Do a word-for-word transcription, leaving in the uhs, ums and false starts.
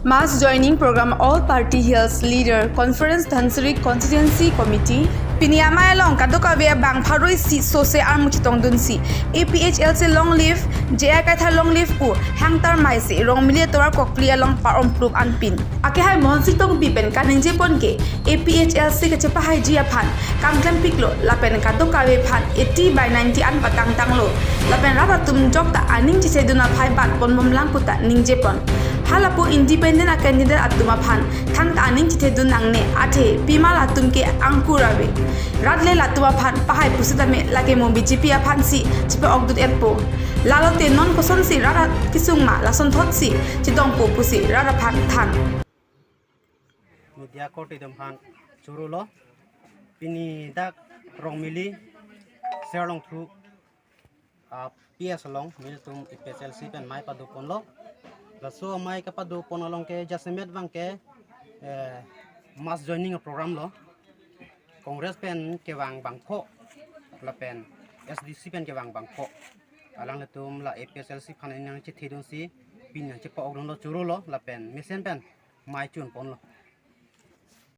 Mass joining program, All Party Hills Leader Conference, Dhansiri Constituency Committee. Pini amei along kadokave abang pharo isi sose armu chetongdunsi A P H L C long live, J I Kaithar long live pu hangtar mei si Rongmili atovar kokli along par-om prup anpin. Akehai Monsi Tokbi pen kaningjepon ke A P H L C kachepahaiji aphan kam klempiklo lapen kadokave aphan eighty by ninety an patangtanglo lapen rat atum jokta aning chethedun aphai bat ponbomlang puta ningjepon. Halapu independent a candidate atum aphan thangta aning chethedun nangne, athe pima latum ke angkur ave. Rat le latum aphan pahai pusitame lake mo B J P aphansi chepa-okdun-etpo. Lalote non kosonsi rat akesung ma lasonthotsi chetongpo pusi rat aphan than. Media korte atum aphan chorolo. Pini dak Rongmili Serlongthu, ah, P S along nelitum A P H L C pen mei padoponlo. Laso mei kapadopon along ke jasemet abang ke, eh, mass joining program lo. Congress pen kevang bangpho lapen S D C pen kevang bangpho. Alanglitum la A P H L C aphan nangchethedunsi pini nangchepa-okdunlo, chorolo lapen mesen pen mei chunponlo.